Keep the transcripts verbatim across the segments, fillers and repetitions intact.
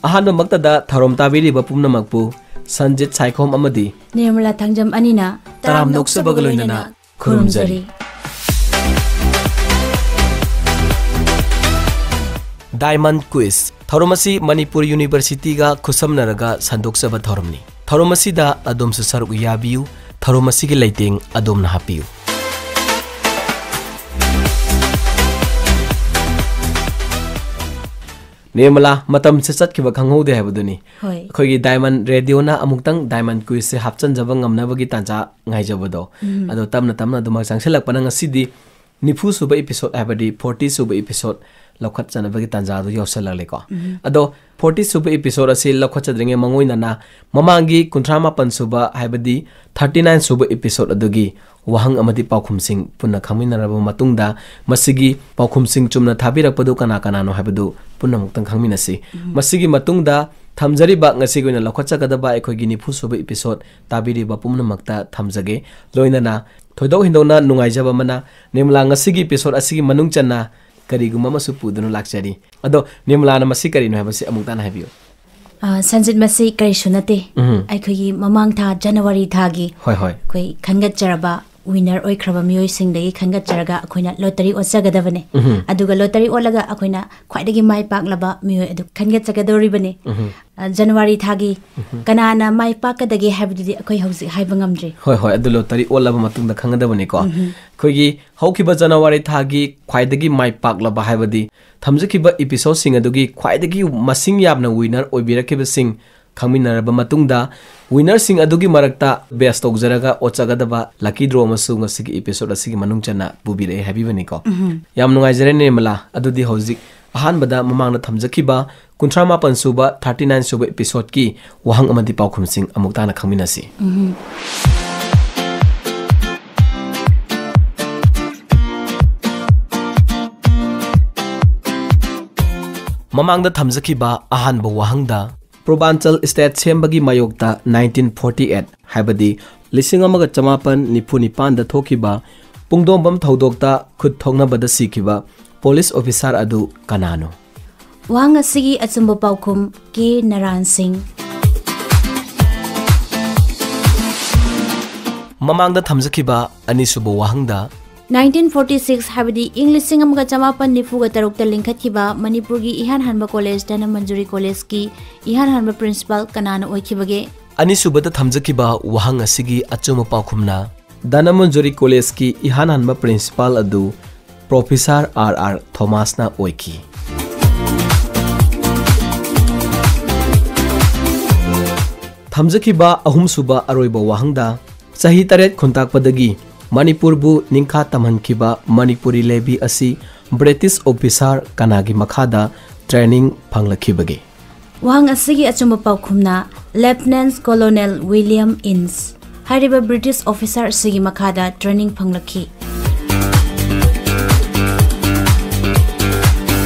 ꯑꯍꯥꯟꯕꯃꯛꯇꯗ ꯊꯧꯔꯝ ꯇꯥꯕꯤꯔꯤꯕ ꯄꯨꯝꯅꯃꯛꯄꯨ ꯁꯟꯖꯤꯠ ꯁꯥꯏꯈꯣꯝ ꯑꯃꯗꯤ ꯅꯤꯔꯃꯂꯥ ꯊꯥꯡꯖꯝ ꯑꯅꯤꯅ ꯇꯔꯥꯝꯅ ꯑꯣꯛꯆꯕꯒ ꯂꯣꯏꯅꯅ ꯈꯨꯔꯨꯝꯖꯔꯤ꯫ Diamond Quiz ꯊꯧꯔꯝ ꯑꯁꯤ ꯃꯅꯤꯄꯨꯔ ꯌꯨꯅꯤꯚꯔꯁꯤꯇꯤꯒ ꯈꯨꯠꯁꯝꯅꯔꯒ ꯁꯟꯗꯣꯛꯆꯕ ꯊꯧꯔꯝꯅꯤ꯫ ꯊꯧꯔꯝ ꯑꯁꯤꯗ ꯑꯗꯣꯝꯁꯨ ꯁꯔꯨꯛ ꯌꯥꯕꯤꯌꯨ꯫ ꯊꯧꯔꯝ ꯑꯁꯤꯒꯤ ꯂꯩꯇꯦꯡ ꯑꯗꯣꯝꯅ ꯍꯥꯞꯄꯤꯌꯨ꯫ ꯅꯤꯔꯃꯂꯥ, ꯃꯇꯝꯁꯦ ꯆꯠꯈꯤꯕ ꯈꯪꯍꯧꯗꯦ ꯍꯥꯏꯕꯗꯨꯅꯤ꯫ ꯍꯣꯏ꯫ ꯑꯩꯈꯣꯏꯒꯤ Diamond Radio ꯅ ꯑꯃꯨꯛꯇꯪ Diamond Quiz ꯁꯦ ꯍꯥꯞꯆꯤꯟꯖꯕ ꯉꯝꯅꯕꯒꯤ ꯇꯥꯟꯖꯥ ꯉꯥꯏꯖꯕꯗꯣ꯫ ꯎꯝ꯫ ꯑꯗꯣ ꯇꯞꯅ ꯇꯞꯅ ꯑꯗꯨꯃꯛ ꯆꯪꯁꯤꯜꯂꯛꯄꯅ ꯉꯁꯤꯗꯤ ꯅꯤꯐꯨ ꯁꯨꯕ episode, ꯍꯥꯏꯕꯗꯤ forty ꯁꯨꯕ episode ꯂꯧꯈꯠꯆꯅꯕꯒꯤ ꯇꯥꯟꯖꯥꯗꯨ ꯌꯧꯁꯜꯂꯛꯂꯦꯀꯣ꯫ ꯎꯝ꯫ ꯑꯗꯣ forty ꯁꯨꯕ episode ꯑꯁꯤ ꯂꯧꯈꯠꯆꯗ꯭ꯔꯤꯉꯩ ꯃꯉꯣꯏꯅꯅ ꯃꯃꯥꯡꯒꯤ ꯀꯨꯟꯊ꯭ꯔꯥ ꯃꯥꯄꯟ ꯁꯨꯕ, ꯍꯥꯏꯕꯗꯤ thirty nine ꯁꯨꯕ episode ꯑꯗꯨꯒꯤ ꯋꯥꯍꯪ ꯑꯃꯗꯤ ꯄꯥꯎꯈꯨꯝꯁꯤꯡ ꯄꯨꯟꯅ ꯈꯪꯃꯤꯟꯅꯔꯕ ꯃꯇꯨꯡꯗ, ꯃꯁꯤꯒꯤ ꯄꯥꯎꯈꯨꯝꯁꯤꯡ ꯆꯨꯝꯅ ꯊꯥꯕꯤꯔꯛꯄꯗꯨ ꯀꯅꯥ ꯀꯅꯥꯅꯣ ꯍꯥꯏꯕꯗꯨ ꯄꯨꯟꯅ ꯑꯃꯨꯛꯇꯪ ꯈꯪꯃꯤꯟꯅꯁꯤ꯫ ꯎꯝ꯫ ꯃꯁꯤꯒꯤ ꯃꯇꯨꯡꯗ ꯊꯝꯖꯔꯤꯕ ꯉꯁꯤꯒꯤ ꯑꯣꯏꯅ ꯂꯧꯈꯠꯆꯒꯗꯕ ꯑꯩꯈꯣꯏꯒꯤ ꯅꯤꯐꯨ ꯁꯨꯕ episode ꯇꯥꯕꯤꯔꯤꯕ ꯄꯨꯝꯅꯃꯛꯇ ꯊꯝꯖꯒꯦ꯫ ꯂꯣꯏꯅꯅ ꯊꯣꯏꯗꯣꯛ ꯍꯦꯟꯗꯣꯛꯅ ꯅꯨꯡꯉꯥꯏꯖꯕ ꯑꯃꯅ, ꯅꯤꯔꯃꯂꯥ, ꯉꯁꯤꯒꯤ episode ꯑꯁꯤꯒꯤ ꯃꯅꯨꯡ ꯆꯟꯅ ꯀꯔꯤꯒꯨꯝꯕ ꯑꯃꯁꯨ ꯄꯨꯗꯨꯅ ꯂꯥꯛꯆꯔꯤ꯫ ꯑꯗꯣ ꯅꯤꯔꯃꯂꯥꯅ ꯃꯁꯤ ꯀꯔꯤꯅꯣ ꯍꯥꯏꯕꯁꯤ ꯑꯃꯨꯛ ꯇꯥꯅ ꯍꯥꯏꯕꯤꯌꯨ꯫ ꯑ, ꯁꯟꯖꯤꯠ, ꯃꯁꯤ ꯀꯔꯤꯁꯨ ꯅꯠꯇꯦ꯫ ꯎꯝ꯫ ꯑꯩꯈꯣꯏꯒꯤ ꯃꯃꯥꯡ ꯊꯥ, ꯖꯅꯋꯥꯔꯤ ꯊꯥꯒꯤ ꯍꯣꯏ, ꯍꯣꯏ꯫ ꯑꯩꯈꯣꯏ ꯈꯟꯒꯠꯆꯔꯕ winner ꯑꯣꯏꯈ꯭ꯔꯕ ꯃꯤꯑꯣꯏꯁꯤꯡꯗꯒꯤ ꯈꯟꯒꯠꯆꯔꯒ ꯑꯩꯈꯣꯏꯅ lottery ꯑꯣꯠꯆꯒꯗꯕꯅꯤ꯫ ꯎꯝ꯫ ꯑꯗꯨꯒ lottery ꯑꯣꯠꯂꯒ ꯑꯩꯈꯣꯏꯅ ꯈ꯭ꯋꯥꯏꯗꯒꯤ ꯃꯥꯏ ꯄꯥꯛꯂꯕ ꯃꯤꯑꯣꯏ ꯑꯗꯨ ꯈꯟꯒꯠꯆꯒꯗꯧꯔꯤꯕꯅꯤ꯫ ꯎꯝ꯫ ꯑ, ꯖꯅꯋꯥꯔꯤ ꯊꯥꯒꯤ ꯎꯝ꯫ ꯀꯅꯥꯅ ꯃꯥꯏ ꯄꯥꯛꯀꯗꯒꯦ ꯍꯥꯏꯕꯗꯨꯗꯤ ꯑꯩꯈꯣꯏ ꯍꯧꯖꯤꯛ ꯍꯥꯏꯕ ꯉꯝꯗ꯭ꯔꯤ꯫ ꯍꯣꯏ, ꯍꯣꯏ, ꯑꯗꯨ lottery ꯑꯣꯠꯂꯕ ꯃꯇꯨꯡꯗ ꯈꯪꯒꯗꯕꯅꯤꯀꯣ꯫ ꯎꯝ꯫ ꯑꯩꯈꯣꯏꯒꯤ ꯍꯧꯈꯤꯕ ꯖꯅꯋꯥꯔꯤ ꯊꯥꯒꯤ ꯈ꯭ꯋꯥꯏꯗꯒꯤ ꯃꯥꯏ ꯄꯥꯛꯂꯕ, ꯍꯥꯏꯕꯗꯤ ꯊꯝꯖꯈꯤꯕ episodeꯁꯤꯡ ꯑꯗꯨꯒꯤ ꯈ꯭ꯋꯥꯏꯗꯒꯤ ꯃꯁꯤꯡ ꯌꯥꯝꯅ winner ꯑꯣꯏꯕꯤꯔꯛꯈꯤꯕꯁꯤꯡ ꯈꯪꯃꯤꯟꯅꯔꯕ ꯃꯇꯨꯡꯗ, winnerꯁꯤꯡ ꯑꯗꯨꯒꯤ ꯃꯔꯛꯇ base ꯇꯧꯖꯔꯒ ꯑꯣꯠꯆꯒꯗꯕ lucky draw ꯑꯃꯁꯨ ꯉꯁꯤꯒꯤ episode ꯑꯁꯤꯒꯤ ꯃꯅꯨꯡ ꯆꯟꯅ ꯄꯨꯕꯤꯔꯛꯑꯦ ꯍꯥꯏꯕꯤꯕꯅꯤꯀꯣ꯫ ꯎꯝ꯫ ꯌꯥꯝ ꯅꯨꯡꯉꯥꯏꯖꯔꯦ ꯅꯤꯔꯃꯂꯥ꯫ ꯑꯗꯨꯗꯤ ꯍꯧꯖꯤꯛ ꯑꯍꯥꯟꯕꯗ ꯃꯃꯥꯡꯗ ꯊꯝꯖꯈꯤꯕ ꯀꯨꯟꯊ꯭ꯔꯥ ꯃꯥꯄꯟ ꯁꯨꯕ, thirty nine ꯁꯨꯕ episodeꯀꯤ ꯋꯥꯍꯪ ꯑꯃꯗꯤ ꯄꯥꯎꯈꯨꯝꯁꯤꯡ ꯑꯃꯨꯛ ꯇꯥꯅ ꯈꯪꯃꯤꯟꯅꯁꯤ꯫ ꯎꯝ꯫ ꯃꯃꯥꯡꯗ ꯊꯝꯖꯈꯤꯕ ꯑꯍꯥꯟꯕ ꯋꯥꯍꯪꯗ, ꯄꯨꯔꯕꯥꯟꯆꯜ state ꯁꯦꯝꯕꯒꯤ ꯃꯥꯌꯣꯛꯇ nineteen forty eight, ꯍꯥꯏꯕꯗꯤ ꯂꯤꯁꯤꯡ ꯑꯃꯒ ꯆꯃꯥꯄꯟ ꯅꯤꯐꯨ ꯅꯤꯄꯥꯟꯗ ꯊꯣꯛꯈꯤꯕ ꯄꯨꯡꯗꯣꯝꯕꯝ ꯊꯧꯗꯣꯛꯇ ꯈꯨꯠ ꯊꯣꯛꯅꯕꯗ ꯁꯤꯈꯤꯕ police officer ꯑꯗꯨ ꯀꯅꯥꯅꯣ? ꯋꯥꯍꯪ ꯑꯁꯤꯒꯤ ꯑꯆꯨꯝꯕ ꯄꯥꯎꯈꯨꯝ ꯀꯦ ꯅꯔꯥꯟ ꯁꯤꯡ꯫ ꯃꯃꯥꯡꯗ ꯊꯝꯖꯈꯤꯕ ꯑꯅꯤꯁꯨꯕ ꯋꯥꯍꯪꯗ, ꯅꯥꯏꯟꯇꯤꯟ ꯐꯣꯔꯇꯤ ꯁꯤꯛꯁ, ꯍꯥꯏꯕꯗꯤ ꯏꯪ ꯂꯤꯁꯤꯡ ꯑꯃꯒ ꯆꯃꯥꯄꯟ ꯅꯤꯐꯨꯒ ꯇꯔꯨꯛꯇ ꯂꯤꯡꯈꯠꯈꯤꯕ ꯃꯅꯤꯄꯨꯔꯒꯤ ꯏꯍꯥꯟ ꯍꯥꯟꯕ ꯀꯣꯂꯦꯖ ꯙꯅꯃꯟꯖꯨꯔꯤ ꯀꯣꯂꯦꯖꯀꯤ ꯏꯍꯥꯟ ꯍꯥꯟꯕ ꯄ꯭ꯔꯤꯟꯁꯤꯄꯥꯜ ꯀꯅꯥꯅ ꯑꯣꯏꯈꯤꯕꯒꯦ? ꯑꯅꯤꯁꯨꯕꯗ ꯊꯝꯖꯈꯤꯕ ꯋꯥꯍꯪ ꯑꯁꯤꯒꯤ ꯑꯆꯨꯝꯕ ꯄꯥꯎꯈꯨꯝꯅ, ꯙꯅꯃꯟꯖꯨꯔꯤ ꯀꯣꯂꯦꯖꯀꯤ ꯏꯍꯥꯟ ꯍꯥꯟꯕ ꯄ꯭ꯔꯤꯟꯁꯤꯄꯥꯜ ꯑꯗꯨ ꯄ꯭ꯔꯣꯐꯦꯁꯔ ꯑꯥꯔ ꯑꯥꯔ ꯊꯣꯃꯥꯁꯅ ꯑꯣꯏꯈꯤ꯫ ꯊꯝꯖꯈꯤꯕ ꯑꯍꯨꯝꯁꯨꯕ ꯑꯔꯣꯏꯕ ꯋꯥꯍꯪꯗ, ꯆꯍꯤ ꯇꯔꯦꯠ ꯈꯨꯟꯇꯥꯛꯄꯗꯒꯤ ꯃꯅꯤꯄꯨꯔꯕꯨ ꯅꯤꯡꯈꯥ ꯇꯝꯍꯟꯈꯤꯕ ꯃꯅꯤꯄꯨꯔꯤ ꯂꯦꯚꯤ ꯑꯁꯤ ꯕ꯭ꯔꯤꯇꯤꯁ ꯑꯣꯐꯤꯁꯥꯔ ꯀꯅꯥꯒꯤ ꯃꯈꯥꯗ ꯇ꯭ꯔꯦꯅꯤꯡ ꯐꯪꯂꯛꯈꯤꯕꯒꯦ? ꯋꯥꯍꯪ ꯑꯁꯤꯒꯤ ꯑꯆꯨꯝꯕ ꯄꯥꯎꯈꯨꯝꯅ Lieutenant Colonel William Innes ꯍꯥꯏꯔꯤꯕ ꯕ꯭ꯔꯤꯇꯤꯁ ꯑꯣꯐꯤꯁꯥꯔ ꯑꯁꯤꯒꯤ ꯃꯈꯥꯗ ꯇ꯭ꯔꯦꯅꯤꯡ ꯐꯪꯂꯛꯈꯤ꯫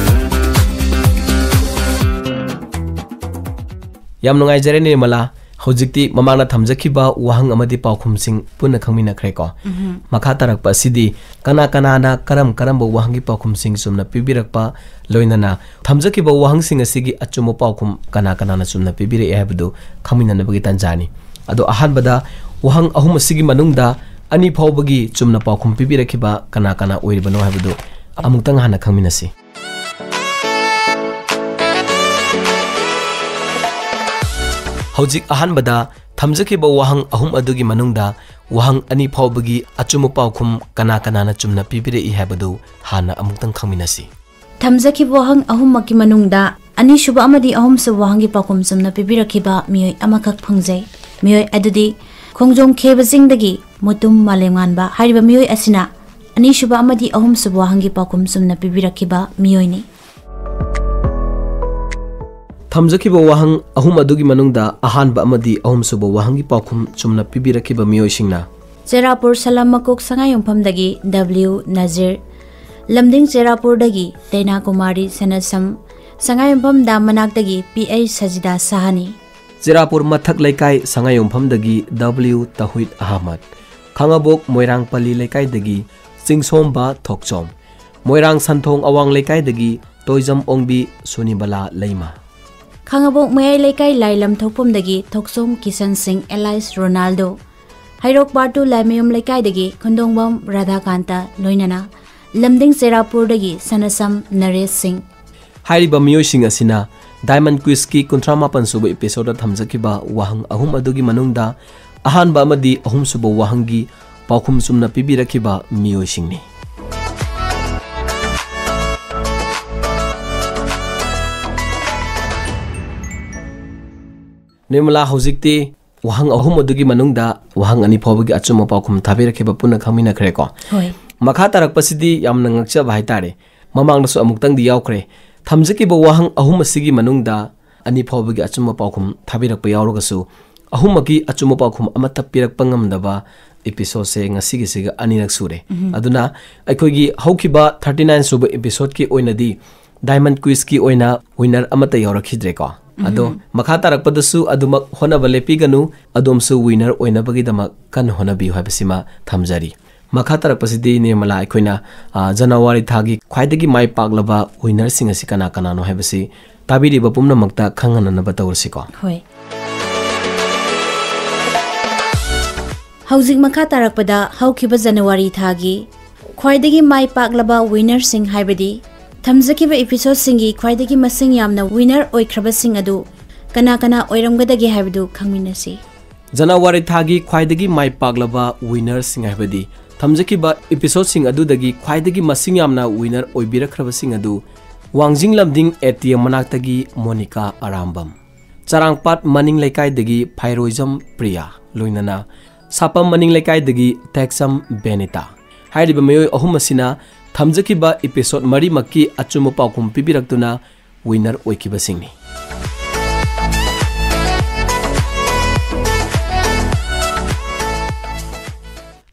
ꯌꯥꯝ ꯅꯨꯡꯉꯥꯏꯖꯔꯦ ꯅꯤꯔꯃꯂꯥ, ꯍꯧꯖꯤꯛꯇꯤ ꯃꯃꯥꯡꯗ ꯊꯝꯖꯈꯤꯕ ꯋꯥꯍꯪ ꯑꯃꯗꯤ ꯄꯥꯎꯈꯨꯝꯁꯤꯡ ꯄꯨꯟꯅ ꯈꯪꯃꯤꯟꯅꯈ꯭ꯔꯦꯀꯣ꯫ ꯎꯝꯍꯨꯝ꯫ ꯃꯈꯥ ꯇꯥꯔꯛꯄ ꯑꯁꯤꯗꯤ ꯀꯅꯥ ꯀꯅꯥꯅ ꯀꯔꯝ ꯀꯔꯝꯕ ꯋꯥꯍꯪꯒꯤ ꯄꯥꯎꯈꯨꯝꯁꯤꯡ ꯆꯨꯝꯅ ꯄꯤꯕꯤꯔꯛꯄ, ꯂꯣꯏꯅꯅ ꯊꯝꯖꯈꯤꯕ ꯋꯥꯍꯪꯁꯤꯡ ꯑꯁꯤꯒꯤ ꯑꯆꯨꯝꯕ ꯄꯥꯎꯈꯨꯝ ꯀꯅꯥ ꯀꯅꯥꯅ ꯆꯨꯝꯅ ꯄꯤꯕꯤꯔꯛꯑꯦ ꯍꯥꯏꯕꯗꯨ ꯈꯪꯃꯤꯟꯅꯅꯕꯒꯤ ꯇꯥꯟꯖꯥꯅꯤ꯫ ꯑꯗꯣ, ꯑꯍꯥꯟꯕꯗ ꯋꯥꯍꯪ ꯑꯍꯨꯝ ꯑꯁꯤꯒꯤ ꯃꯅꯨꯡꯗ ꯑꯅꯤ ꯐꯥꯎꯕꯒꯤ ꯆꯨꯝꯅ ꯄꯥꯎꯈꯨꯝ ꯄꯤꯕꯤꯔꯛꯈꯤꯕ ꯀꯅꯥ ꯀꯅꯥ ꯑꯣꯏꯔꯤꯕꯅꯣ ꯍꯥꯏꯕꯗꯨ ꯑꯃꯨꯛꯇꯪ ꯍꯥꯟꯅ ꯈꯪꯃꯤꯟꯅꯁꯤ꯫ ꯍꯧꯖꯤꯛ ꯑꯍꯥꯟꯕꯗ ꯊꯝꯖꯈꯤꯕ ꯋꯥꯍꯪ ꯑꯍꯨꯝ ꯑꯗꯨꯒꯤ ꯃꯅꯨꯡꯗ ꯋꯥꯍꯪ ꯑꯅꯤ ꯐꯥꯎꯕꯒꯤ ꯑꯆꯨꯝꯕ ꯄꯥꯎꯈꯨꯝ ꯀꯅꯥ ꯀꯅꯥꯅ ꯆꯨꯝꯅ ꯄꯤꯕꯤꯔꯛꯏ ꯍꯥꯏꯕꯗꯨ ꯍꯥꯟꯅ ꯑꯃꯨꯛꯇꯪ ꯈꯪꯃꯤꯟꯅꯁꯤ꯫ ꯊꯝꯖꯈꯤꯕ ꯋꯥꯍꯪ ꯑꯍꯨꯝꯃꯛꯀꯤ ꯃꯅꯨꯡꯗ ꯑꯅꯤꯁꯨꯕ ꯑꯃꯗꯤ ꯑꯍꯨꯝꯁꯨꯕ ꯋꯥꯍꯪꯒꯤ ꯄꯥꯎꯈꯨꯝ ꯆꯨꯝꯅ ꯄꯤꯕꯤꯔꯛꯈꯤꯕ ꯃꯤꯑꯣꯏ ꯑꯃꯈꯛ ꯐꯪꯖꯩ꯫ ꯃꯤꯑꯣꯏ ꯑꯗꯨꯗꯤ ꯈꯣꯡꯖꯣꯝ ꯈꯦꯕ ꯆꯤꯡꯗꯒꯤ ꯃꯨꯇꯨꯝ ꯃꯥꯂꯦꯝꯉꯥꯟꯕ ꯍꯥꯏꯔꯤꯕ ꯃꯤꯑꯣꯏ ꯑꯁꯤꯅ ꯑꯅꯤꯁꯨꯕ ꯑꯃꯗꯤ ꯑꯍꯨꯝꯁꯨꯕ ꯋꯥꯍꯪꯒꯤ ꯄꯥꯎꯈꯨꯝ ꯆꯨꯝꯅ ꯄꯤꯕꯤꯔꯛꯈꯤꯕ ꯃꯤꯑꯣꯏꯅꯤ꯫ ꯊꯝꯖꯈꯤꯕ ꯋꯥꯍꯪ ꯑꯍꯨꯝ ꯑꯗꯨꯒꯤ ꯃꯅꯨꯡꯗ ꯑꯍꯥꯟꯕ ꯑꯃꯗꯤ ꯑꯍꯨꯝꯁꯨꯕ ꯋꯥꯍꯪꯒꯤ ꯄꯥꯎꯈꯨꯝ ꯆꯨꯝꯅ ꯄꯤꯕꯤꯔꯛꯈꯤꯕ ꯃꯤꯑꯣꯏꯁꯤꯡꯅ, ꯆꯦꯔꯥꯄꯨꯔ ꯁꯂꯝ ꯃꯀꯣꯛ ꯁꯉꯥꯏꯌꯨꯝꯐꯝꯗꯒꯤ ꯗꯕ꯭ꯂꯤꯎ ꯅꯖꯤꯔ, ꯂꯝꯗꯤꯡ ꯆꯦꯔꯥꯄꯨꯔꯗꯒꯤ ꯗꯩꯅꯥ ꯀꯨꯃꯥꯔꯤ ꯁꯅꯁꯝ, ꯁꯉꯥꯏꯌꯨꯝꯐꯝ ꯗꯥꯝ ꯃꯅꯥꯛꯇꯒꯤ ꯄꯤ ꯑꯩꯆ ꯁꯖꯤꯗꯥ ꯁꯍꯥꯅꯤ꯫ ꯆꯦꯔꯥꯄꯨꯔ ꯃꯊꯛ ꯂꯩꯀꯥꯏ ꯁꯉꯥꯏꯌꯨꯝꯐꯝꯗꯒꯤ ꯗꯕ꯭ꯂꯤꯎ ꯇꯧꯍꯤꯗ ꯑꯍꯃꯗ, ꯈꯥꯉꯕꯣꯛ ꯃꯣꯏꯔꯥꯡꯄꯜꯂꯤ ꯂꯩꯀꯥꯏꯗꯒꯤ ꯆꯤꯡꯁꯣꯝꯕ ꯊꯣꯛꯆꯣꯝ, ꯃꯣꯏꯔꯥꯡ ꯁꯟꯊꯣꯡ ꯑꯋꯥꯡ ꯂꯩꯀꯥꯏꯗꯒꯤ ꯇꯣꯏꯖꯝ ꯑꯣꯡꯕꯤ, ꯁꯨꯅꯤꯕꯂꯥ ꯂꯩꯃ꯫ ꯈꯥꯉꯕꯣꯛ ꯃꯌꯥꯏ ꯂꯩꯀꯥꯏ ꯂꯥꯏꯂꯝ ꯊꯣꯛꯐꯝꯗꯒꯤ ꯊꯣꯛꯆꯣꯝ ꯀꯤꯁꯟ ꯁꯤꯡ alias ꯔꯣꯅꯥꯜꯗꯣ꯫ ꯍꯩꯔꯣꯛ ꯄꯥꯔꯠ ꯇꯨ ꯂꯥꯏꯃꯌꯨꯝ ꯂꯩꯀꯥꯏꯗꯒꯤ ꯈꯨꯟꯗꯣꯡꯕꯝ ꯔꯥꯙꯥꯀꯥꯟꯇ ꯂꯣꯏꯅꯅ ꯂꯝꯗꯤꯡ ꯆꯦꯔꯥꯄꯨꯔꯗꯒꯤ ꯁꯅꯁꯝ ꯅꯔꯦꯁ ꯁꯤꯡ꯫ ꯍꯥꯏꯔꯤꯕ ꯃꯤꯑꯣꯏꯁꯤꯡ ꯑꯁꯤꯅ Diamond Quizꯀꯤ ꯀꯨꯟꯊ꯭ꯔꯥ ꯃꯥꯄꯟ ꯁꯨꯕ episodeꯇ ꯊꯝꯖꯈꯤꯕ ꯋꯥꯍꯪ ꯑꯍꯨꯝ ꯑꯗꯨꯒꯤ ꯃꯅꯨꯡꯗ ꯑꯍꯥꯟꯕ ꯑꯃꯗꯤ ꯑꯍꯨꯝꯁꯨꯕ ꯋꯥꯍꯪꯒꯤ ꯄꯥꯎꯈꯨꯝ ꯆꯨꯝꯅ ꯄꯤꯕꯤꯔꯛꯈꯤꯕ ꯃꯤꯑꯣꯏꯁꯤꯡꯅꯤ꯫ ꯅꯤꯔꯃꯂꯥ, ꯍꯧꯖꯤꯛꯇꯤ ꯋꯥꯍꯪ ꯑꯍꯨꯝ ꯑꯗꯨꯒꯤ ꯃꯅꯨꯡꯗ ꯋꯥꯍꯪ ꯑꯅꯤ ꯐꯥꯎꯕꯒꯤ ꯑꯆꯨꯝꯕ ꯄꯥꯎꯈꯨꯝ ꯊꯥꯕꯤꯔꯛꯈꯤꯕ ꯄꯨꯟꯅ ꯈꯪꯃꯤꯟꯅꯈ꯭ꯔꯦꯀꯣ꯫ ꯍꯣꯏ꯫ ꯃꯈꯥ ꯇꯥꯔꯛꯄꯁꯤꯗꯤ ꯌꯥꯝꯅ ꯉꯛꯆꯕ ꯍꯥꯏꯇꯥꯔꯦ꯫ ꯃꯃꯥꯡꯗꯁꯨ ꯑꯃꯨꯛꯇꯪꯗꯤ ꯌꯥꯎꯈ꯭ꯔꯦ꯫ ꯊꯝꯖꯈꯤꯕ ꯋꯥꯍꯪ ꯑꯍꯨꯝ ꯑꯁꯤꯒꯤ ꯃꯅꯨꯡꯗ ꯑꯅꯤ ꯐꯥꯎꯕꯒꯤ ꯑꯆꯨꯝꯕ ꯄꯥꯎꯈꯨꯝ ꯊꯥꯕꯤꯔꯛꯄ ꯌꯥꯎꯔꯒꯁꯨ, ꯑꯍꯨꯝꯃꯛꯀꯤ ꯑꯆꯨꯝꯕ ꯄꯥꯎꯈꯨꯝ ꯑꯃꯠꯇ ꯄꯤꯔꯛꯄ ꯉꯝꯗꯕ episodeꯁꯦ ꯉꯁꯤꯒꯤꯁꯤꯒ ꯑꯅꯤꯔꯛ ꯁꯨꯔꯦ꯫ ꯎꯝ꯫ ꯑꯗꯨꯅ ꯑꯩꯈꯣꯏꯒꯤ ꯍꯧꯈꯤꯕ thirty nine ꯁꯨꯕ episodeꯀꯤ ꯑꯣꯏꯅꯗꯤ Diamond Quizꯀꯤ ꯑꯣꯏꯅ winner ꯑꯃꯠꯇ ꯌꯥꯎꯔꯛꯈꯤꯗ꯭ꯔꯦꯀꯣ꯫ ꯑꯗꯣ ꯎꯝ꯫ ꯃꯈꯥ ꯇꯥꯔꯛꯄꯗꯁꯨ ꯑꯗꯨꯃꯛ ꯍꯣꯠꯅꯕ ꯂꯦꯞꯄꯤꯒꯅꯨ, ꯑꯗꯣꯝꯁꯨ winner ꯑꯣꯏꯅꯕꯒꯤꯗꯃꯛ ꯀꯟꯅ ꯍꯣꯠꯅꯕꯤꯌꯨ ꯍꯥꯏꯕꯁꯤꯃ ꯊꯝꯖꯔꯤ꯫ ꯃꯈꯥ ꯇꯥꯔꯛꯄꯁꯤꯗꯤ ꯅꯤꯔꯃꯂꯥ, ꯑꯩꯈꯣꯏꯅ, ꯑ, ꯖꯅꯋꯥꯔꯤ ꯊꯥꯒꯤ ꯈ꯭ꯋꯥꯏꯗꯒꯤ ꯃꯥꯏ ꯄꯥꯛꯂꯕ winnerꯁꯤꯡ ꯑꯁꯤ ꯀꯅꯥ ꯀꯅꯥꯅꯣ ꯍꯥꯏꯕꯁꯤ ꯇꯥꯕꯤꯔꯤꯕ ꯄꯨꯝꯅꯃꯛꯇ ꯈꯪꯍꯟꯅꯅꯕ ꯇꯧꯔꯁꯤꯀꯣ꯫ ꯍꯣꯏ꯫ ꯍꯧꯖꯤꯛ ꯃꯈꯥ ꯇꯥꯔꯛꯄꯗ ꯍꯧꯈꯤꯕ ꯖꯅꯋꯥꯔꯤ ꯊꯥꯒꯤ ꯈ꯭ꯋꯥꯏꯗꯒꯤ ꯃꯥꯏ ꯄꯥꯛꯂꯕ winnerꯁꯤꯡ ꯍꯥꯏꯕꯗꯤ ꯊꯝꯖꯈꯤꯕ episodeꯁꯤꯡꯒꯤ ꯈ꯭ꯋꯥꯏꯗꯒꯤ ꯃꯁꯤꯡ ꯌꯥꯝꯅ winner ꯑꯣꯏꯈ꯭ꯔꯕꯁꯤꯡ ꯑꯗꯨ ꯀꯅꯥ ꯀꯅꯥ ꯑꯣꯏꯔꯝꯒꯗꯒꯦ ꯍꯥꯏꯕꯗꯨ ꯈꯪꯃꯤꯟꯅꯁꯤ꯫ ꯖꯅꯋꯥꯔꯤ ꯊꯥꯒꯤ ꯈ꯭ꯋꯥꯏꯗꯒꯤ ꯃꯥꯏ ꯄꯥꯛꯂꯕ winnerꯁꯤꯡ ꯍꯥꯏꯕꯗꯤ ꯊꯝꯖꯈꯤꯕ episodeꯁꯤꯡ ꯑꯗꯨꯗꯒꯤ ꯈ꯭ꯋꯥꯏꯗꯒꯤ ꯃꯁꯤꯡ ꯌꯥꯝꯅ winner ꯑꯣꯏꯕꯤꯔꯛꯈ꯭ꯔꯕꯁꯤꯡ ꯑꯗꯨ ꯋꯥꯡꯖꯤꯡ ꯂꯝꯗꯤꯡ ATM ꯃꯅꯥꯛꯇꯒꯤ ꯃꯣꯅꯤꯀꯥ ꯑꯔꯥꯝꯕꯝ, ꯆꯔꯥꯡꯄꯥꯠ ꯃꯅꯤꯡ ꯂꯩꯀꯥꯏꯗꯒꯤ ꯐꯥꯏꯔꯣꯏꯖꯝ ꯄ꯭ꯔꯤꯌꯥ, ꯂꯣꯏꯅꯅ ꯁꯥꯄꯝ ꯃꯅꯤꯡ ꯂꯩꯀꯥꯏꯗꯒꯤ ꯇꯦꯛꯆꯝ ꯕꯦꯅꯤꯇꯥ꯫ ꯍꯥꯏꯔꯤꯕ ꯃꯤꯑꯣꯏ ꯑꯍꯨꯝ ꯑꯁꯤꯅ ꯊꯝꯖꯈꯤꯕ episode ꯃꯔꯤꯃꯛꯀꯤ ꯑꯆꯨꯝꯕ ꯄꯥꯎꯈꯨꯝ ꯄꯤꯕꯤꯔꯛꯇꯨꯅ winner ꯑꯣꯏꯈꯤꯕꯁꯤꯡꯅꯤ꯫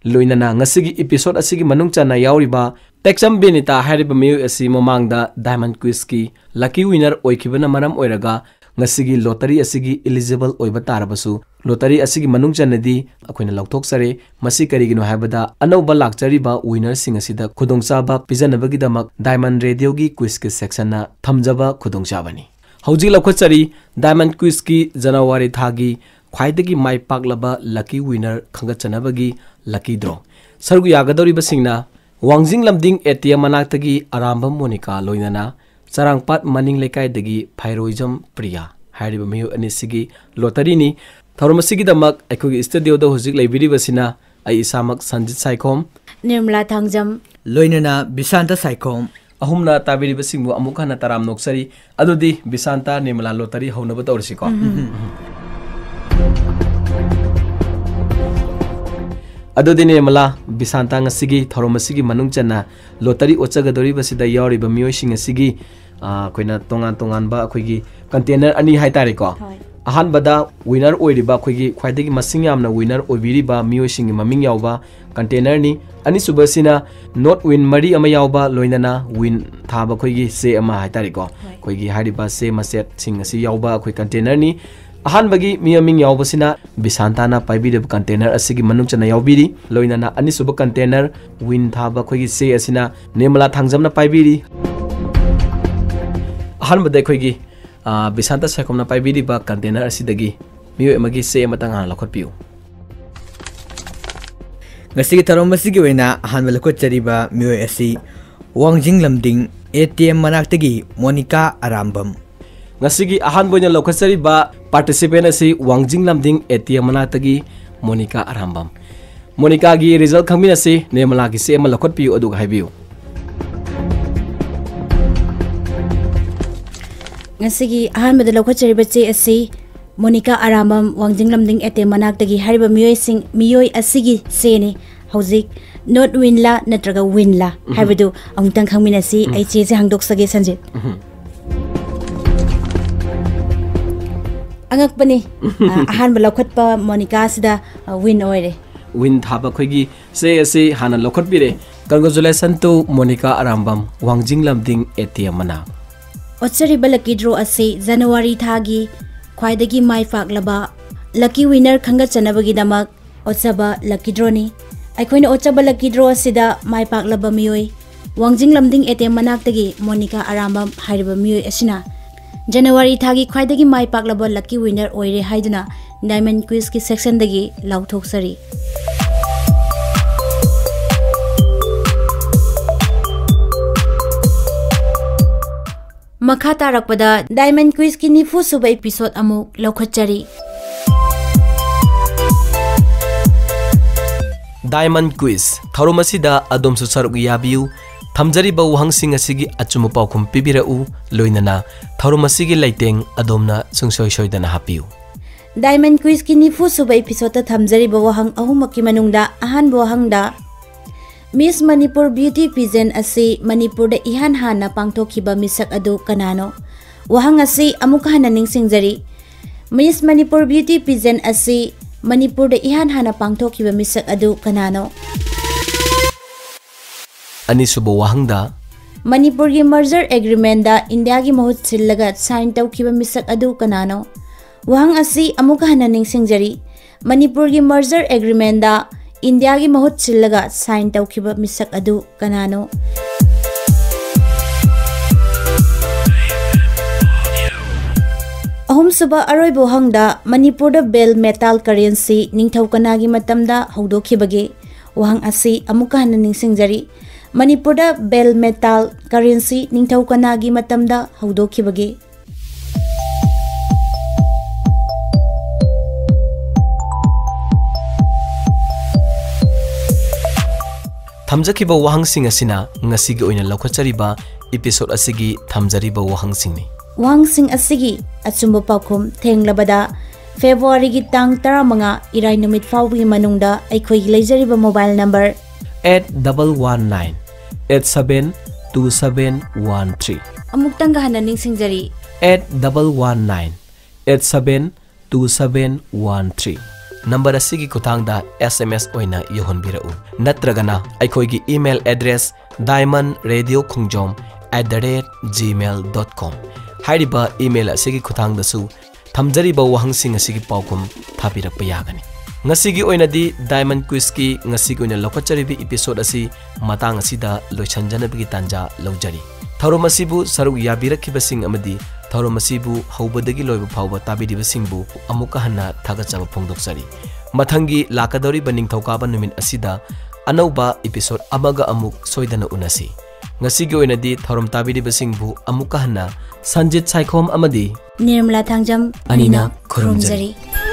ꯂꯣꯏꯅꯅ ꯉꯁꯤꯒꯤ episode ꯑꯁꯤꯒꯤ ꯃꯅꯨꯡ ꯆꯟꯅ ꯌꯥꯎꯔꯤꯕ ꯇꯦꯛꯆꯝ ꯕꯦꯅꯤꯇꯥ ꯍꯥꯏꯔꯤꯕ ꯃꯤꯑꯣꯏ ꯑꯁꯤ ꯃꯃꯥꯡꯗ Diamond Quizꯀꯤ lucky winner ꯑꯣꯏꯈꯤꯕꯅ ꯃꯔꯝ ꯑꯣꯏꯔꯒ ꯉꯁꯤꯒꯤ ꯂꯣꯇꯔꯤ ꯑꯁꯤꯒꯤ ꯏꯂꯤꯖꯤꯕꯜ ꯑꯣꯏꯕ ꯇꯥꯔꯕꯁꯨ, ꯂꯣꯇꯔꯤ ꯑꯁꯤꯒꯤ ꯃꯅꯨꯡ ꯆꯟꯅꯗꯤ ꯑꯩꯈꯣꯏꯅ ꯂꯧꯊꯣꯛꯆꯔꯦ꯫ ꯃꯁꯤ ꯀꯔꯤꯒꯤꯅꯣ ꯍꯥꯏꯕꯗ, ꯑꯅꯧꯕ ꯂꯥꯛꯆꯔꯤꯕ ꯋꯤꯅꯔꯁꯤꯡ ꯑꯁꯤꯗ ꯈꯨꯗꯣꯡꯆꯥꯕ ꯄꯤꯖꯅꯕꯒꯤꯗꯃꯛ ꯗꯥꯏꯃꯟ ꯔꯦꯗꯤꯑꯣꯒꯤ ꯀ꯭ꯋꯤꯖꯀꯤ ꯁꯦꯛꯁꯟꯅ ꯊꯝꯖꯕ ꯈꯨꯗꯣꯡꯆꯥꯕꯅꯤ꯫ ꯍꯧꯖꯤꯛ ꯂꯧꯈꯠꯆꯔꯤ ꯗꯥꯏꯃꯟ ꯀ꯭ꯋꯤꯖꯀꯤ ꯖꯅꯋꯥꯔꯤ ꯊꯥꯒꯤ ꯈ꯭ꯋꯥꯏꯗꯒꯤ ꯃꯥꯏ ꯄꯥꯛꯂꯕ ꯂꯛꯀꯤ ꯋꯤꯅꯔ ꯈꯟꯒꯠꯆꯅꯕꯒꯤ ꯂꯛꯀꯤ ꯗ꯭ꯔꯣ꯫ ꯁꯔꯨꯛ ꯌꯥꯒꯗꯧꯔꯤꯕꯁꯤꯡꯅ ꯋꯥꯡꯖꯤꯡ ꯂꯝꯗꯤꯡ A T M ꯃꯅꯥꯛꯇꯒꯤ Arambam Monica, ꯂꯣꯏꯅꯅ ꯆꯔꯥꯡꯄꯥꯠ ꯃꯅꯤꯡ ꯂꯩꯀꯥꯏꯗꯒꯤ ꯐꯩꯔꯣꯏꯖꯝ ꯄ꯭ꯔꯤꯌꯥ ꯍꯥꯏꯔꯤꯕ ꯃꯤꯑꯣꯏ ꯑꯅꯤꯁꯤꯒꯤ ꯂꯣꯇꯔꯤꯅꯤ꯫ ꯊꯧꯔꯝ ꯑꯁꯤꯒꯤꯗꯃꯛ ꯑꯩꯈꯣꯏꯒꯤ ꯁ꯭ꯇꯨꯗꯤꯑꯣꯗ ꯍꯧꯖꯤꯛ ꯂꯩꯕꯤꯔꯤꯕꯁꯤꯅ ꯑꯩ ꯏꯁꯥꯃꯛ ꯁꯟꯖꯤꯠ ꯁꯥꯏꯈꯣꯝ, ꯅꯤꯔꯃꯂꯥ ꯊꯥꯡꯖꯝ, ꯂꯣꯏꯅꯅ ꯕꯤꯁꯥꯟꯇ ꯁꯥꯏꯈꯣꯝ꯫ ꯑꯍꯨꯝꯅ ꯇꯥꯕꯤꯔꯤꯕꯁꯤꯡꯕꯨ ꯑꯃꯨꯛ ꯍꯟꯅ ꯇꯔꯥꯝꯅ ꯑꯣꯛꯆꯔꯤ꯫ ꯑꯗꯨꯗꯤ ꯕꯤꯁꯥꯟꯇ, ꯅꯤꯔꯃꯂꯥ, ꯂꯣꯇꯔꯤ ꯍꯧꯅꯕ ꯇꯧꯔꯁꯤꯀꯣ꯫ ꯑꯗꯨꯗꯤ ꯅꯤꯔꯃꯂꯥ, ꯕꯤꯁꯥꯟꯇ, ꯉꯁꯤꯒꯤ ꯊꯧꯔꯝ ꯑꯁꯤꯒꯤ ꯃꯅꯨꯡ ꯆꯟꯅ ꯂꯣꯇꯔꯤ ꯑꯣꯠꯆꯒꯗꯧꯔꯤꯕꯁꯤꯗ ꯌꯥꯎꯔꯤꯕ ꯃꯤꯑꯣꯏꯁꯤꯡ ꯑꯁꯤꯒꯤ, ꯑ, ꯑꯩꯈꯣꯏꯅ ꯇꯣꯉꯥꯟ ꯇꯣꯉꯥꯟꯕ ꯑꯩꯈꯣꯏꯒꯤ ꯀꯟꯇꯦꯅꯔ ꯑꯅꯤ ꯍꯥꯏꯇꯥꯔꯦꯀꯣ꯫ ꯍꯣꯏ꯫ ꯑꯍꯥꯟꯕꯗ ꯋꯤꯅꯔ ꯑꯣꯏꯔꯤꯕ, ꯑꯩꯈꯣꯏꯒꯤ ꯈ꯭ꯋꯥꯏꯗꯒꯤ ꯃꯁꯤꯡ ꯌꯥꯝꯅ ꯋꯤꯅꯔ ꯑꯣꯏꯕꯤꯔꯤꯕ ꯃꯤꯑꯣꯏꯁꯤꯡꯒꯤ ꯃꯃꯤꯡ ꯌꯥꯎꯕ ꯀꯟꯇꯦꯅꯔꯅꯤ꯫ ꯑꯅꯤꯁꯨꯕꯁꯤꯅ ꯅꯣꯔꯠ ꯋꯤꯟ ꯃꯔꯤ ꯑꯃ ꯌꯥꯎꯕ, ꯂꯣꯏꯅꯅ ꯋꯤꯟ ꯊꯥꯕ ꯑꯩꯈꯣꯏꯒꯤ ꯆꯦ ꯑꯃ ꯍꯥꯏꯇꯥꯔꯦꯀꯣ꯫ ꯍꯣꯏ꯫ ꯑꯩꯈꯣꯏꯒꯤ ꯍꯥꯏꯔꯤꯕ ꯆꯦ ꯃꯆꯦꯠꯁꯤꯡ ꯑꯁꯤ ꯌꯥꯎꯕ ꯑꯩꯈꯣꯏ ꯀꯟꯇꯦꯅꯔꯅꯤ꯫ ꯑꯍꯥꯟꯕꯒꯤ ꯃꯤ ꯃꯃꯤꯡ ꯌꯥꯎꯕꯁꯤꯅ ꯕꯤꯁꯥꯟꯇꯥꯅ ꯄꯥꯏꯕꯤꯔꯤꯕ ꯀꯟꯇꯦꯅꯔ ꯑꯁꯤꯒꯤ ꯃꯅꯨꯡ ꯆꯟꯅ ꯌꯥꯎꯕꯤꯔꯤ꯫ ꯂꯣꯏꯅꯅ ꯑꯅꯤꯁꯨꯕ ꯀꯟꯇꯦꯅꯔ ꯋꯤꯟ ꯊꯥꯕ ꯑꯩꯈꯣꯏꯒꯤ ꯆꯦ ꯑꯁꯤꯅ ꯅꯤꯔꯃꯂꯥ ꯊꯥꯡꯖꯝꯅ ꯄꯥꯏꯕꯤꯔꯤ꯫ ꯑꯍꯥꯟꯕꯗ ꯑꯩꯈꯣꯏꯒꯤ, ꯑ, ꯕꯤꯁꯥꯟꯇ ꯁꯥꯏꯈꯣꯝꯅ ꯄꯥꯏꯕꯤꯔꯤꯕ ꯀꯟꯇꯦꯅꯔ ꯑꯁꯤꯗꯒꯤ ꯃꯤꯑꯣꯏ ꯑꯃꯒꯤ ꯆꯦ ꯑꯃꯇꯪ ꯍꯥꯟꯅ ꯂꯧꯈꯠꯄꯤꯌꯨ꯫ ꯉꯁꯤꯒꯤ ꯊꯧꯔꯝ ꯑꯁꯤꯒꯤ ꯑꯣꯏꯅ ꯑꯍꯥꯟꯕ ꯂꯧꯈꯠꯆꯔꯤꯕ ꯃꯤꯑꯣꯏ ꯑꯁꯤ ꯋꯥꯡꯖꯤꯡ ꯂꯝꯗꯤꯡ ꯑꯦ ꯇꯤ ꯑꯦꯝ ꯃꯅꯥꯛꯇꯒꯤ ꯃꯣꯅꯤꯀꯥ ꯑꯔꯥꯝꯕꯝ꯫ ꯉꯁꯤꯒꯤ ꯑꯍꯥꯟꯕ ꯑꯣꯏꯅ ꯂꯧꯈꯠꯆꯔꯤꯕ ꯄꯥꯔꯇꯤꯁꯤꯄꯦꯟ ꯑꯁꯤ ꯋꯥꯡꯖꯤꯡ ꯂꯝꯗꯤꯡ ꯑꯦ ꯇꯤ ꯑꯦꯝ ꯃꯅꯥꯛꯇꯒꯤ ꯃꯣꯅꯤꯀꯥ ꯑꯔꯥꯝꯕꯝ꯫ ꯃꯣꯅꯤꯀꯥꯒꯤ ꯔꯤꯖꯜ ꯈꯪꯃꯤꯟꯅꯁꯤ꯫ ꯅꯤꯔꯃꯂꯥꯒꯤ ꯆꯦ ꯑꯃ ꯂꯧꯈꯠꯄꯤꯌꯨ, ꯑꯗꯨꯒ ꯍꯥꯏꯕꯤꯌꯨ꯫ ꯉꯁꯤꯒꯤ ꯑꯍꯥꯟꯕꯗ ꯂꯧꯈꯠꯆꯔꯤꯕ ꯆꯦ ꯑꯁꯤ ꯃꯣꯅꯤꯀꯥ ꯑꯔꯥꯝꯕꯝ, ꯋꯥꯡꯖꯤꯡ ꯂꯝꯗꯤꯡ ꯑꯦ ꯇꯤ ꯑꯦꯝ ꯃꯅꯥꯛꯇꯒꯤ ꯍꯥꯏꯔꯤꯕ ꯃꯤꯑꯣꯏꯁꯤꯡ, ꯃꯤꯑꯣꯏ ꯑꯁꯤꯒꯤ ꯆꯦꯅꯤ꯫ ꯍꯧꯖꯤꯛ ꯅꯣꯔꯠ ꯋꯤꯟꯂꯥ ꯅꯠꯇ꯭ꯔꯒ ꯋꯤꯟꯂꯥ ꯎꯝ꯫ ꯍꯥꯏꯕꯗꯨ ꯑꯃꯨꯛꯇꯪ ꯈꯪꯃꯤꯟꯅꯁꯤ꯫ ꯎꯝ꯫ ꯑꯩ ꯆꯦꯁꯦ ꯍꯥꯡꯗꯣꯛꯆꯒꯦ, ꯁꯟꯖꯤꯠ꯫ ꯎꯝ꯫ ꯑꯉꯛꯄꯅꯤ꯫ ꯑ, ꯑꯍꯥꯟꯕ ꯂꯧꯈꯠꯄ ꯃꯣꯅꯤꯀꯥꯁꯤꯗ, ꯑ, ꯋꯤꯟ ꯑꯣꯏꯔꯦ꯫ ꯋꯤꯟ ꯊꯥꯕ ꯑꯩꯈꯣꯏꯒꯤ ꯆꯦ ꯑꯁꯤ ꯍꯥꯟꯅ ꯂꯧꯈꯠꯄꯤꯔꯦ꯫ Congratulations to ꯃꯣꯅꯤꯀꯥ ꯑꯔꯥꯝꯕꯝ, ꯋꯥꯡꯖꯤꯡ ꯂꯝꯗꯤꯡ ꯑꯦ ꯇꯤ ꯑꯦꯝ ꯃꯅꯥꯛ꯫ ꯑꯣꯠꯆꯔꯤꯕ lucky draw ꯑꯁꯤ January ꯊꯥꯒꯤ ꯈ꯭ꯋꯥꯏꯗꯒꯤ ꯃꯥꯏ ꯄꯥꯛꯂꯕ lucky winner ꯈꯪꯒꯠꯆꯅꯕꯒꯤꯗꯃꯛ ꯑꯣꯠꯆꯕ lucky drawꯅꯤ꯫ ꯑꯩꯈꯣꯏꯅ ꯑꯣꯠꯆꯕ lucky draw ꯑꯁꯤꯗ ꯃꯥꯏ ꯄꯥꯛꯂꯕ ꯃꯤꯑꯣꯏ ꯋꯥꯡꯖꯤꯡ ꯂꯝꯗꯤꯡ ATM ꯃꯅꯥꯛꯇꯒꯤ ꯃꯣꯅꯤꯀꯥ ꯑꯔꯥꯝꯕꯝ ꯍꯥꯏꯔꯤꯕ ꯃꯤꯑꯣꯏ ꯑꯁꯤꯅ January ꯊꯥꯒꯤ ꯈ꯭ꯋꯥꯏꯗꯒꯤ ꯃꯥꯏ ꯄꯥꯛꯂꯕ lucky winner ꯑꯣꯏꯔꯦ ꯍꯥꯏꯗꯨꯅ Diamond Quizꯀꯤ sectionꯗꯒꯤ ꯂꯥꯎꯊꯣꯛꯆꯔꯤ꯫ ꯃꯈꯥ ꯇꯥꯔꯛꯄꯗ Diamond Quizꯀꯤ ꯅꯤꯐꯨ ꯁꯨꯕ episode ꯑꯃꯨꯛ ꯂꯧꯈꯠꯆꯔꯤ꯫ Diamond Quiz ꯊꯧꯔꯝ ꯑꯁꯤꯗ ꯑꯗꯣꯝꯁꯨ ꯁꯔꯨꯛ ꯌꯥꯕꯤꯌꯨ꯫ ꯊꯝꯖꯔꯤꯕ ꯋꯥꯍꯪꯁꯤꯡ ꯑꯁꯤꯒꯤ ꯑꯆꯨꯝꯕ ꯄꯥꯎꯈꯨꯝ ꯄꯤꯕꯤꯔꯛꯎ, ꯂꯣꯏꯅꯅ ꯊꯧꯔꯝ ꯑꯁꯤꯒꯤ ꯂꯩꯇꯦꯡ ꯑꯗꯣꯝꯅ ꯁꯨꯡꯁꯣꯏ ꯁꯣꯏꯗꯅ ꯍꯥꯞꯄꯤꯌꯨ꯫ Diamond Quizꯀꯤ ꯅꯤꯐꯨ ꯁꯨꯕ episodeꯇ ꯊꯝꯖꯔꯤꯕ ꯋꯥꯍꯪ ꯑꯍꯨꯝꯃꯛꯀꯤ ꯃꯅꯨꯡꯗ ꯑꯍꯥꯟꯕ ꯋꯥꯍꯪꯗ, Miss Manipur Beauty Pageant ꯑꯁꯤ ꯃꯅꯤꯄꯨꯔꯗ ꯏꯍꯥꯟ ꯍꯥꯟꯅ ꯄꯥꯡꯊꯣꯛꯈꯤꯕ ꯃꯤꯁꯛ ꯑꯗꯨ ꯀꯅꯥꯅꯣ? ꯋꯥꯍꯪ ꯑꯁꯤ ꯑꯃꯨꯛꯀ ꯍꯟꯅ ꯅꯤꯡꯁꯤꯡꯖꯔꯤ꯫ Miss Manipur Beauty Pageant ꯑꯁꯤ ꯃꯅꯤꯄꯨꯔꯗ ꯏꯍꯥꯟ ꯍꯥꯟꯅ ꯄꯥꯡꯊꯣꯛꯈꯤꯕ ꯃꯤꯁꯛ ꯑꯗꯨ ꯀꯅꯥꯅꯣ? ꯑꯅꯤꯁꯨꯕ ꯋꯥꯍꯪꯗ, ꯃꯅꯤꯄꯨꯔꯒꯤ merger agreementꯗ ꯏꯟꯗꯤꯌꯥꯒꯤ ꯃꯍꯨꯠ ꯁꯤꯜꯂꯒ sign ꯇꯧꯈꯤꯕ ꯃꯤꯁꯛ ꯑꯗꯨ ꯀꯅꯥꯅꯣ? ꯋꯥꯍꯪ ꯑꯁꯤ ꯑꯃꯨꯛꯀ ꯍꯟꯅ ꯅꯤꯡꯁꯤꯡꯖꯔꯤ꯫ ꯃꯅꯤꯄꯨꯔꯒꯤ merger agreementꯗ ꯏꯟꯗꯤꯌꯥꯒꯤ ꯃꯍꯨꯠ ꯁꯤꯜꯂꯒ sign ꯇꯧꯈꯤꯕ ꯃꯤꯁꯛ ꯑꯗꯨ ꯀꯅꯥꯅꯣ? ꯑꯍꯨꯝꯁꯨꯕ ꯑꯔꯣꯏꯕ ꯋꯥꯍꯪꯗ, ꯃꯅꯤꯄꯨꯔꯗ bell metal currency ꯅꯤꯡꯊꯧ ꯀꯅꯥꯒꯤ ꯃꯇꯝꯗ ꯍꯧꯗꯣꯛꯈꯤꯕꯒꯦ? ꯋꯥꯍꯪ ꯑꯁꯤ ꯑꯃꯨꯛꯀ ꯍꯟꯅ ꯅꯤꯡꯁꯤꯡꯖꯔꯤ꯫ ꯃꯅꯤꯄꯨꯔꯗ bell metal currency ꯅꯤꯡꯊꯧ ꯀꯅꯥꯒꯤ ꯃꯇꯝꯗ ꯍꯧꯗꯣꯛꯈꯤꯕꯒꯦ? ꯊꯝꯖꯈꯤꯕ ꯋꯥꯍꯪꯁꯤꯡ ꯑꯁꯤꯅ ꯉꯁꯤꯒꯤ ꯑꯣꯏꯅ ꯂꯧꯈꯠꯆꯔꯤꯕ episode ꯑꯁꯤꯒꯤ ꯊꯝꯖꯔꯤꯕ ꯋꯥꯍꯪꯁꯤꯡꯅꯤ꯫ ꯋꯥꯍꯪꯁꯤꯡ ꯑꯁꯤꯒꯤ ꯑꯆꯨꯝꯕ ꯄꯥꯎꯈꯨꯝ ꯊꯦꯡꯂꯕꯗ Februaryꯒꯤ ꯇꯥꯡ ꯇꯔꯥꯃꯉꯥ ꯏꯔꯥꯏ ꯅꯨꯃꯤꯠ ꯐꯥꯎꯕꯒꯤ ꯃꯅꯨꯡꯗ ꯑꯩꯈꯣꯏꯒꯤ ꯂꯩꯖꯔꯤꯕ mobile number eight double one nine eight seven two seven one three꯫ ꯑꯃꯨꯛꯇꯪꯒ ꯍꯟꯅ ꯅꯤꯡꯁꯤꯡꯖꯔꯤ꯫ Eight double one nine eight seven two seven one three꯫ Number ꯑꯁꯤꯒꯤ ꯈꯨꯠꯊꯥꯡꯗ S M S ꯑꯣꯏꯅ ꯌꯧꯍꯟꯕꯤꯔꯛꯎ, ꯅꯠꯇ꯭ꯔꯒꯅ ꯑꯩꯈꯣꯏꯒꯤ email address diamond radio khongjom at the rate gmail dot com ꯍꯥꯏꯔꯤꯕ email ꯑꯁꯤꯒꯤ ꯈꯨꯠꯊꯥꯡꯗꯁꯨ ꯊꯝꯖꯔꯤꯕ ꯋꯥꯍꯪꯁꯤꯡ ꯑꯁꯤꯒꯤ ꯄꯥꯎꯈꯨꯝ ꯊꯥꯕꯤꯔꯛꯄ ꯌꯥꯒꯅꯤ꯫ ꯉꯁꯤꯒꯤ ꯑꯣꯏꯅꯗꯤ Diamond Quizꯀꯤ ꯉꯁꯤꯒꯤ ꯑꯣꯏꯅ ꯂꯧꯈꯠꯆꯔꯤꯕ episode ꯑꯁꯤ ꯃꯇꯥꯡ ꯑꯁꯤꯗ ꯂꯣꯏꯁꯤꯟꯖꯅꯕꯒꯤ ꯇꯥꯟꯖꯥ ꯂꯧꯖꯔꯤ꯫ ꯊꯧꯔꯝ ꯑꯁꯤꯕꯨ ꯁꯔꯨꯛ ꯌꯥꯕꯤꯔꯛꯈꯤꯕꯁꯤꯡ ꯑꯃꯗꯤ ꯊꯧꯔꯝ ꯑꯁꯤꯕꯨ ꯍꯧꯕꯗꯒꯤ ꯂꯣꯏꯕ ꯐꯥꯎꯕ ꯇꯥꯕꯤꯔꯤꯕꯁꯤꯡꯕꯨ ꯑꯃꯨꯛꯀ ꯍꯟꯅ ꯊꯥꯒꯠꯆꯕ ꯐꯣꯡꯗꯣꯛꯆꯔꯤ꯫ ꯃꯊꯪꯒꯤ ꯂꯥꯛꯀꯗꯧꯔꯤꯕ ꯅꯤꯡꯊꯧꯀꯥꯕ ꯅꯨꯃꯤꯠ ꯑꯁꯤꯗ ꯑꯅꯧꯕ episode ꯑꯃꯒ ꯑꯃꯨꯛ ꯁꯣꯏꯗꯅ ꯎꯅꯁꯤ꯫ ꯉꯁꯤꯒꯤ ꯑꯣꯏꯅꯗꯤ ꯊꯧꯔꯝ ꯇꯥꯕꯤꯔꯤꯕꯁꯤꯡꯕꯨ ꯑꯃꯨꯛꯀ ꯍꯟꯅ ꯁꯟꯖꯤꯠ ꯁꯥꯏꯈꯣꯝ ꯑꯃꯗꯤ ꯅꯤꯔꯃꯂꯥ ꯊꯥꯡꯖꯝ ꯑꯅꯤꯅ ꯑꯅꯤꯅ ꯈꯨꯔꯨꯝꯖꯔꯤ꯫ ꯈꯨꯔꯨꯝꯖꯔꯤ꯫